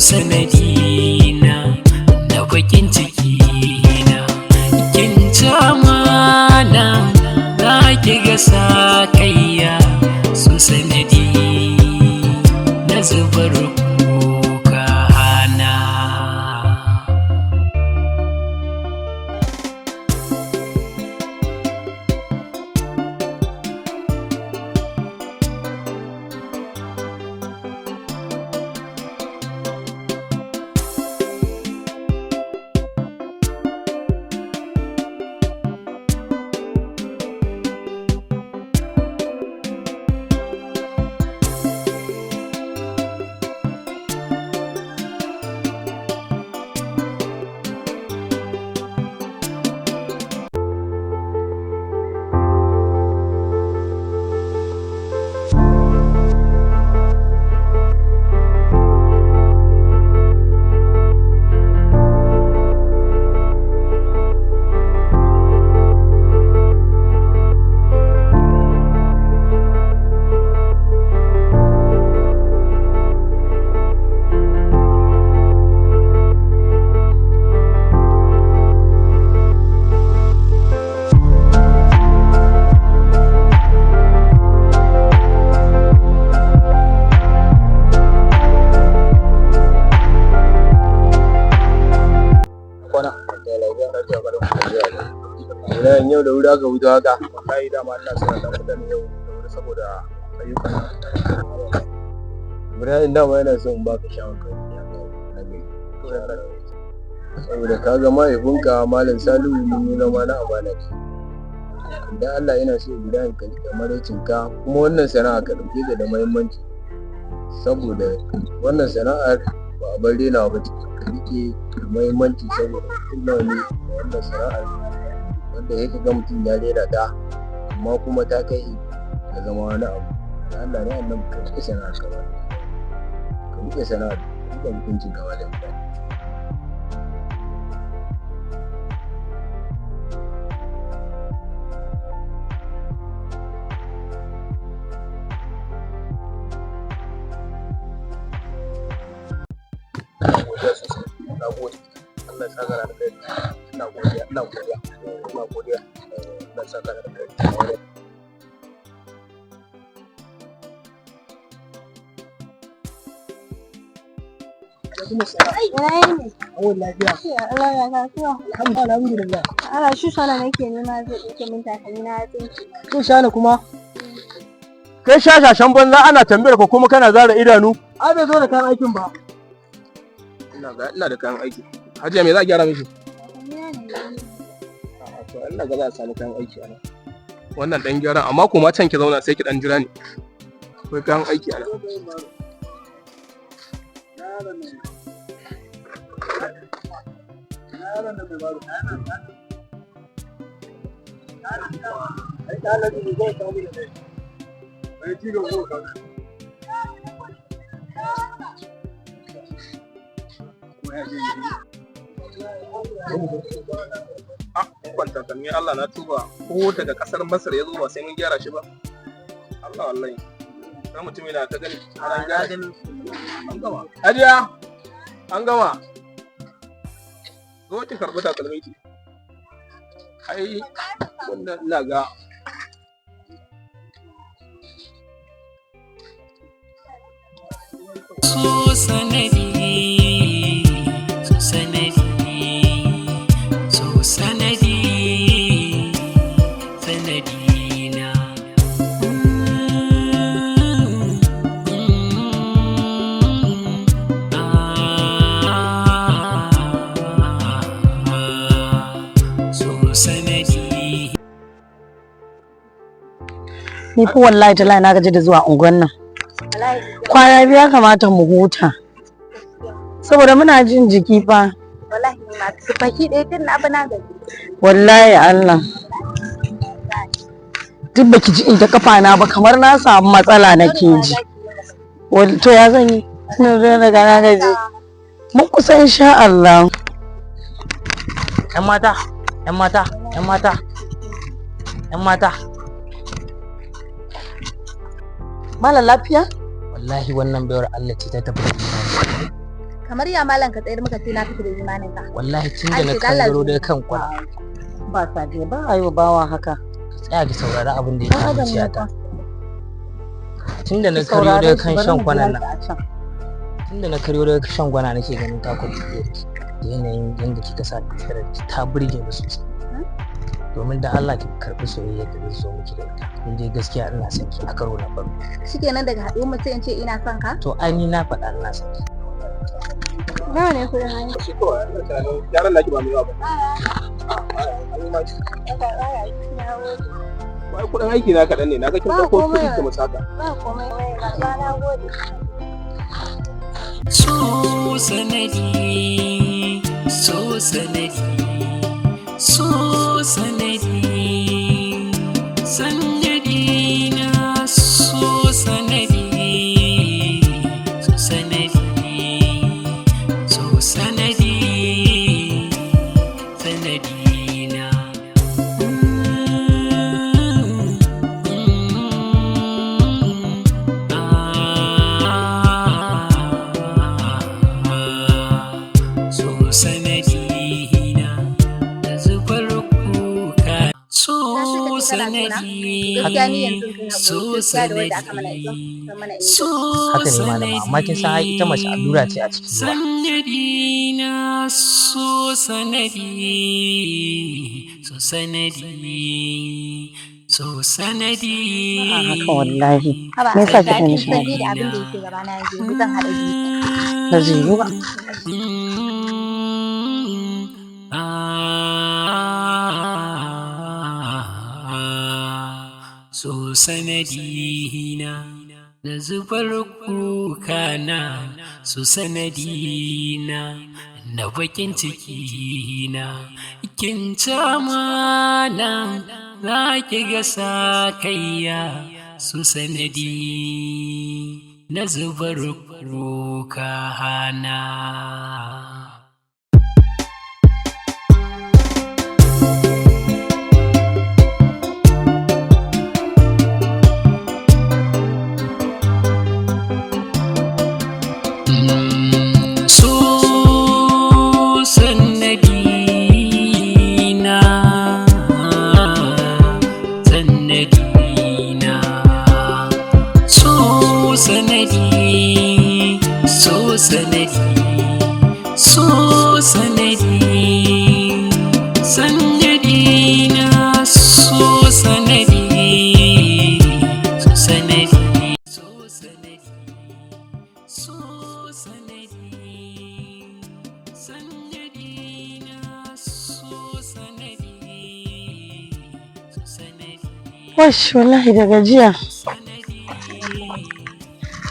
Sanadi na bakin ciki na, kin ci amana, za ki ga sakayya. So sanadi na zubar kuka na. Kwana. Ibrahim, yau da wuri aka wuce haka. Wallahi dama ina son dan fita ne yau da wuri saboda ayyukan. Ibrahim, dama yana son in baka shawarwari na gari. Saboda ka ga mahaifinka Malam Salihu, mun yi zama na amana da shi. Idan Allah yana so, Ibrahim, ka riƙe maraicinka, kuma wannan sana'a ka ɗauke ta da muhimmanci. Saboda wannan sana'ar ba a bar rainawa ba ce, ka riƙe da muhimmanci, saboda mutum nawa ne da wannan sana'ar wanda ya ga mutum ya rena ta, amma kuma ta kai ga zama wani abu. Da Allah ne annabi, ka riƙe sana'ar ka ba. Ka riƙe sana'ar, ka riƙe mutuncin ka, Malam Ibrahim. Ina godiya sosai. Ina gode. Allah ya saka da alkhairi. Ina godiya, ina godiya. Ina godiya. Allah ya saka da alkhairi. Awon lafiya. Allah ya kasuwa. Alhamdulillah. Allah shi sana nake nema, zai ɗauke min takalmi na ya tsinke. To shana kuma. Kai shashashan banza, ana tambayar ka kuma kana zara idanu. Ai bai zo da kayan aikin ba. Ina ga ina da kayan aiki. Hajiya, me za a gyara mishi? Takalmi na ne ya tsinke. A'a, to ina ga za a samu kayan aiki a nan. Wannan dan gyaran, amma kuma can ki zauna sai ki dan jira ni. Akwai kayan aiki a nan. A kwanta takalmi, Allah na tuba, ko daga kasar Masar ya zo ba sai mun gyara shi ba. Allah wallahi. Sai mutum yana ta gani har an gyara. An gama. Hajiya, an gama. Zo ki karɓi takalmin ki. Ai wannan ina ga So sanadi, so sanadi, so sanadi, sanadi na. So sanadi. Ni fa wallahi tallahi na gaji da zuwa unguwan nan. Wallahi. Kwana biyu ya kamata mu huta. Saboda muna jin jiki fa. Wallahi ni ma baki ɗaya tun na na gaji. Wallahi Allah. Duk baki ji inda kafa na ba, kamar na samu matsala nake ji. To ya zan yi? Ina zo daga na gaji. Mun kusa insha Allah. ‘Yan mata, ‘yan mata, ‘yan mata, ‘yan mata. Malam, lafiya? Wallahi wannan baiwar Allah ce ta tafi da imani. Kamar ya malam ka tsayar muka ce na fita da imanin ka. Wallahi tun da Ai, na to Allah kangaro daga kan kwana. Ba sadiya ba a yi wa bawa haka. Ki tsaya ki saurari abin da Ɗan yake adam ne zuciyata. fa. Tun da na Ki karyo saurare daga shi, kan bari shan mu kwanan jira nan. shi a can. Tun da na karyo daga shan kwana nake ganin takun tafiyar ki. Da yanayin yadda kika sa tafiyar ki ta burge ni sosai. Domin da Allah ki karɓi soyayyar da zai zo miki da ita. Ni dai gaskiya ina son ki a karo na farko. Shikenan daga haɗuwar mu sai in ce ina son ka. To ai ni na faɗa ina son ki. Nawa ne kuɗin hanya? Shi kawai ina tunanin gyaran naki ba mai yawa ba. Ai kuɗin aiki na kaɗan ne, na ga kin Ba ɗauko komai. kuɗi ki musaka. Ba komai ba na gode. So sanadi, so sanadi, so sanadi, sanadi na so sanadi, so sanadi, so sanadi, sanadi na. So sanadina da zubar kuka so sanadi Gaskiya ni yanzu kai haƙuri. so Gaskiya da wanda aka mana izo. sanadi Ka mana izo. so Haka ne malama amma kin san ai ita mace allura ce a cikin ruwa. sanadina so sanadi so sanadi so sanadi Ba a haka wallahi. Haba Me yasa Aisha kika kin mishi san haka? dai da abin da yake gaba na yanzu yanzu zan haɗa biyu. Ba zai yiwu ba. So sanadina da zubar kukana, so sanadina na bakin cikina, kin mana za ki ga sakayya, so sanadi na zubar kukana. So sanadina, sanadina, so sanadi, so sanadi, so sanadi, sanadina, so sanadi, so sanadi, so sanadi. So sanadi, sanadi na so sanadi, so sanadi, Wash wallahi da gajiya. sanadi.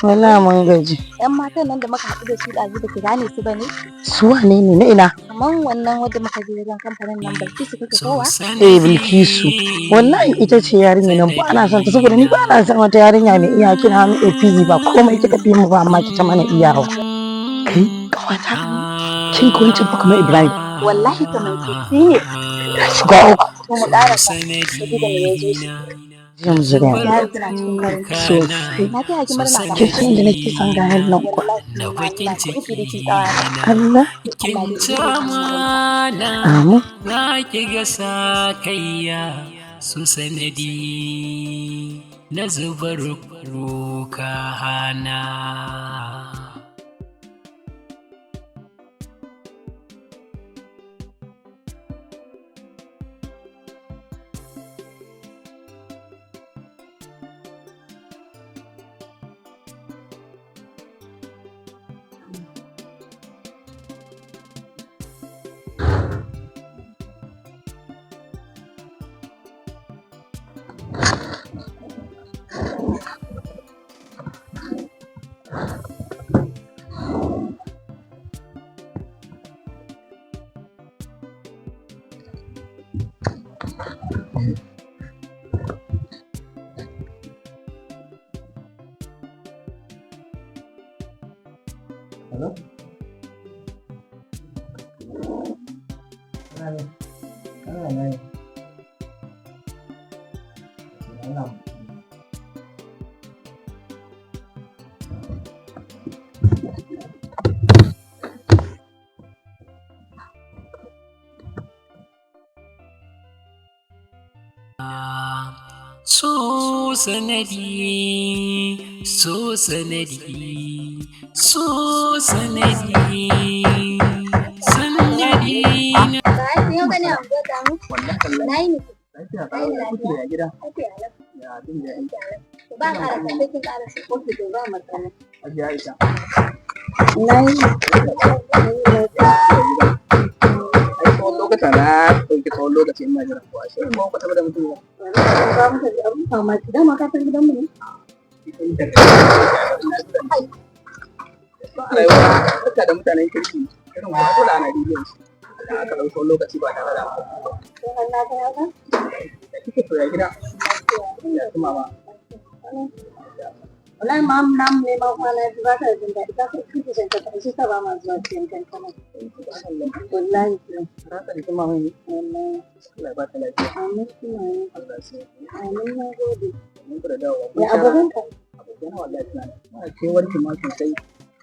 Wallahi mun gaji. Yan matan nan da muka haɗu da su ɗazu ba ki gane su ba ne? Su wane ne na ina? Kamar wannan wadda muka je wajen kamfanin nan Bilkisu kuka So kowa? Eh Bilkisu. Wallahi ita ce yarinya nan ba ana son ta saboda ni ba na son wata yarinya mai iya kina hannu APZ ba komai kika fi mu ba amma kita mana iyawa. Kai kawata kin ko wancan fa kamar Ibrahim. Wallahi kamar ki shi ne. Na shiga uku. To mu ƙarasa. Tafi da me ya zo shi. Jiya mu zuriya. Yaro tana cikin farin ciki. Sosai. Na taya ki murna ba. Kin san da nake son gayan nan kuwa. Wallahi Na bakin Allah ku ciki da ki tsawa. Allah. kin mana Amin. za ki ga sakayya su sanadi na zubar kuka hana. Hello? Kana ne? Kana ne? Allah. sanadi, so sanadi, so sanadi, sanadi na. Ba ai yau ka ne a unguwar tamu? Wallahi. Na yi ne. Lafiya kalau, ya kuke, ya gida? Lafiya lau. Ya bin da aiki? To ba ƙara sai kin ƙara su. Ok, to ba matsala. Hajiya Aisha. Na yi. Ai tsawon lokuta na ɗauki tsawon lokaci ina jiran ku, ashe ba ku taɓa da mutum ba. Ba muka ji abin mamaki, dama ka san gidanmu ne. Ba a rayuwa harka da mutanen kirki irin wa dole ana bibiyan su. Idan aka ɗau tsawon lokaci ba tare da an ba. Ko har na kai haka? Ya kike to, ya gida? Ya su mama? Wallahi ma namu ne ma kwana biyu ba ta jin daɗi, ta kuke shan kankana, shi sa ba ma zuwa siyan kankana. Wallahi kuwa. Na tsarki mama ne. Wallahi. Allah ya ba ta lafiya. Amin kuma. Allah ya sa. Amin, na gode. Mun ku da dawowa. Ya abokanka? Abokan wallahi suna nan. Muna kewar ki ma sosai.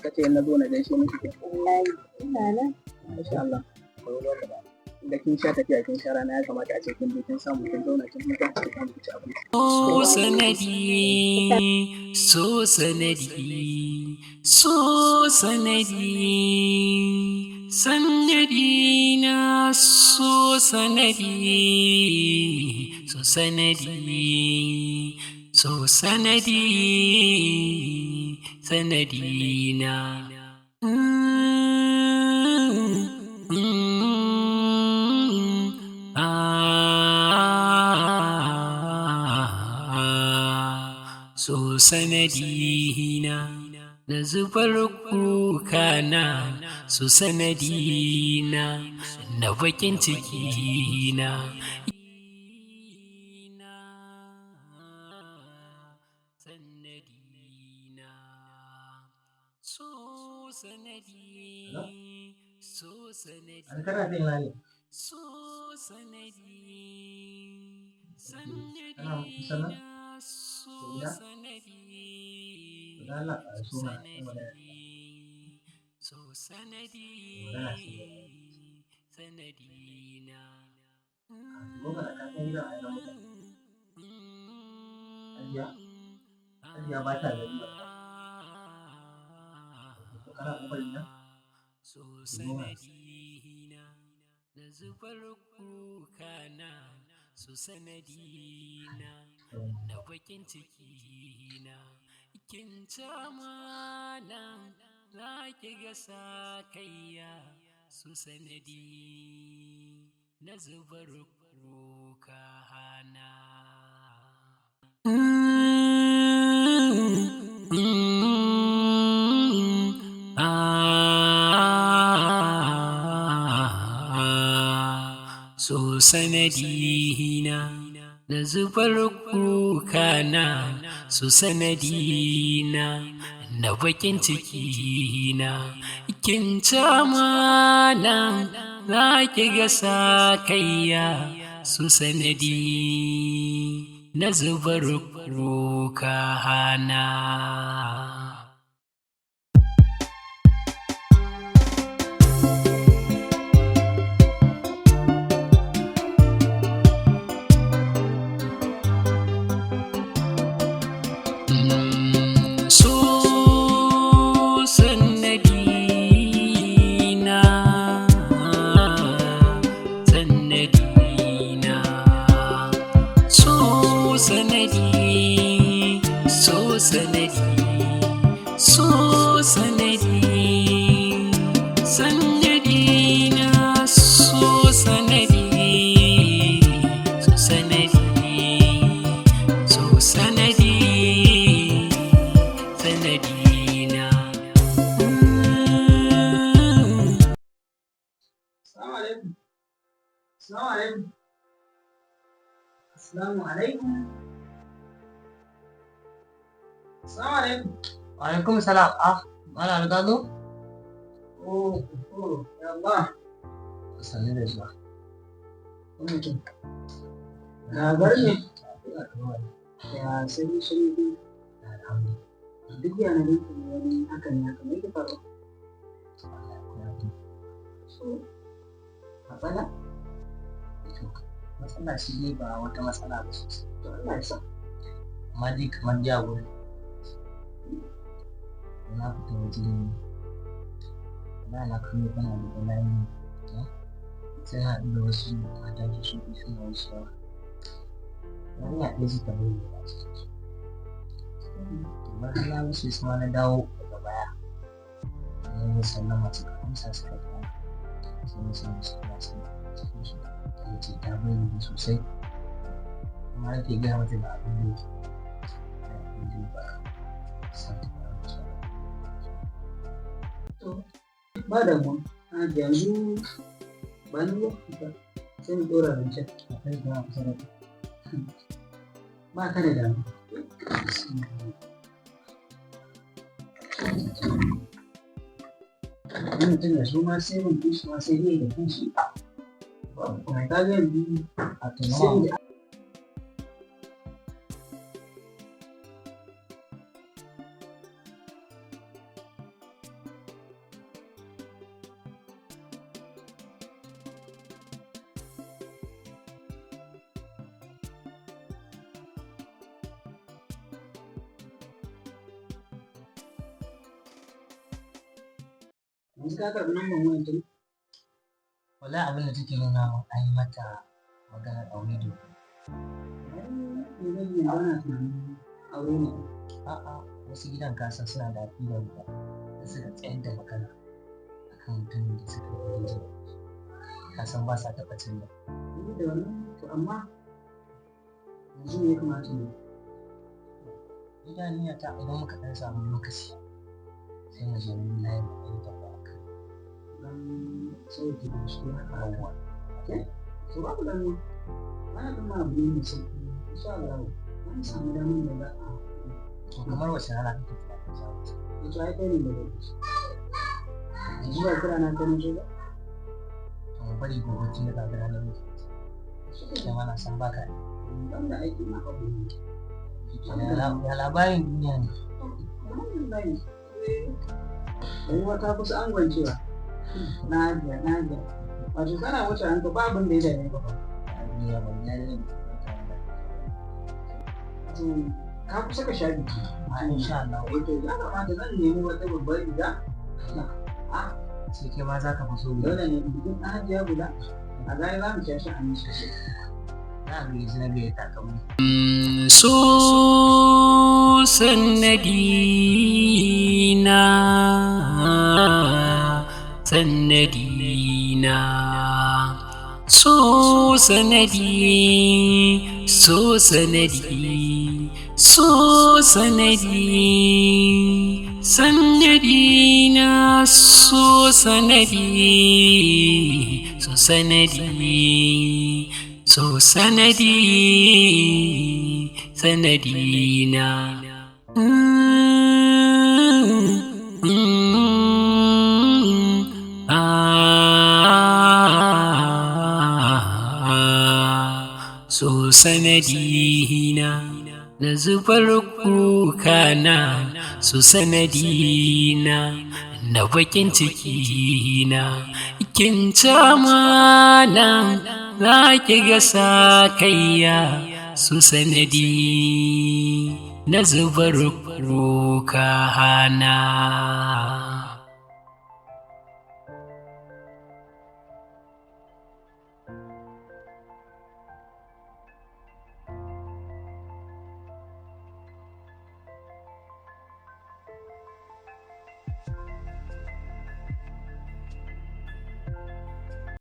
Kace in na zo na gaishe miki. Wallahi. Ina nan. Masha Allah. Da kin sha tafiya kin sha rana, ya kamata a ce kin je kin samu kin zauna kin huta kin samu ki ci abinci. So sanadi, so sanadi, so sanadi, sanadi na so sanadi, so sanadi, so sanadi, sanadi na. Ah, so sanadina da zubar kuka na, so sanadina na bakin ciki na. Sanadina, so sanadi, so sanadi. An kana jin na ne? So sanadi, Kana kusa nan? sanadina, so Gida? sanadi, To dan Allah ƙara so mana ɗan magana. so sanadi, Magana ce. sanadina. Zo mana, ka san gidan a nan mutane. Hajiya? Hajiya ba ta gari ba. To kana ƙofar gida? So Zo mana. sanadina da zubar kuka na, so sanadina na bakin ciki na, kin ci amana za ki ga sakayya, su sanadi na zubar kuka na. Ah, so sanadina da zubar kuka na, so sanadina na bakin ciki na, kin ci amana za ki ga sakayya, su sanadi na zubar kuka na. So sanadina, sanadina, so sanadi, so sanadi, so sanadi, sanadina, so sanadi, so sanadi, so sanadi, sanadina. Assalamu alaikum. Assalamu alaikum. Assalamu alaikum. Assalamu alaikum. Wa alaikum salam. Ah, Malam ka zo? Oh, oh, ya Allah. Sannu da zuwa. Mutum. Na bar ne. Ya sai shiru. Duk yana da wani hakan ya kamar yake faru. So, matsala? To, matsala shi ne ba wata matsala ba sosai. To Allah ya sa. Amma dai kamar dai a gurin. Na fita waje ne. Wallahi na kallo kana da layi. Sai na haɗu da wasu mata su su biyu suna wucewa. Yarinya ɗaya ce ta burge ni a cikinsu. Amma har na wuce su ma na dawo daga baya. Na yi sallama suka amsa suka kira. Sai na ce musu ina son cikinsu. Ta ce ta burge ni sosai. Amma nake gaya mata ga abin da yake. Abin da ba son ta ba musu. To, ba damuwa. A yanzu ba ni ba sai mu ɗora zancen. Akwai zama kusa da kai. Ba ka da damuwa. Wani mutum da su ma sai mun fi su ma sai dai da kanshi. Kuma ka ga yanzu A to sai nawa mu yanzu ka karɓi lambar wayan ta ne? Wallahi abin da take nuna min an yi mata maganar aure da wuri. Ai, ni zan yi ba na tunanin aure ne. A'a, wasu gidan ka san suna da aƙidar da da suka tsayar da magana akan mutumin da suka yi jini. Ka san ba sa taɓa canza. Ni da wannan to amma yanzu me ya kamata mu yi? Ni da niyyata idan muka ɗan samu lokaci sai mu je mu layin mu ɗan taɓa akan Dan sauke bincike haka. abubuwa. Okay? So babu damuwa. Wannan ɗin ma abu ne mai sauƙi. Insha Allah za mu samu damar da za a To kamar wace rana kake tunanin za mu je? to ai kai ne da lokaci. Yanzu ba kira na kai na zo ba? To mu bari gobe tun da kaga ranar muke. Kai ma na san baka. Ban da aiki ma abu ne. Ya labarin duniya ne. Alhamdulillah. Rayuwa ta kusa angwancewa. Na hajiya, na hajiya. Wato kana wuce hanka ba abin da ya dame ka fa. A duniya ban yarinya da ta wata. Wato ka kusa ka sha biki. A insha Allah. Eh to ya kamata zan nemi wata babbar riga. Ah, Sai kai ma za ka fi so dole ne bikin ɗan hajiya guda. A gaya za mu sha sha'ani sosai. Na gayyaci na gayyata kamar. So sannadina, sannadina, so sanadi, so sanadi, so sanadi, sannadina, so sanadi, so sanadi, so sanadi, sanadina. So sanadina na zubar kukana, so sanadina na bakin cikina, kin mana za ki ga sakayya, su sanadi na zubar kukana.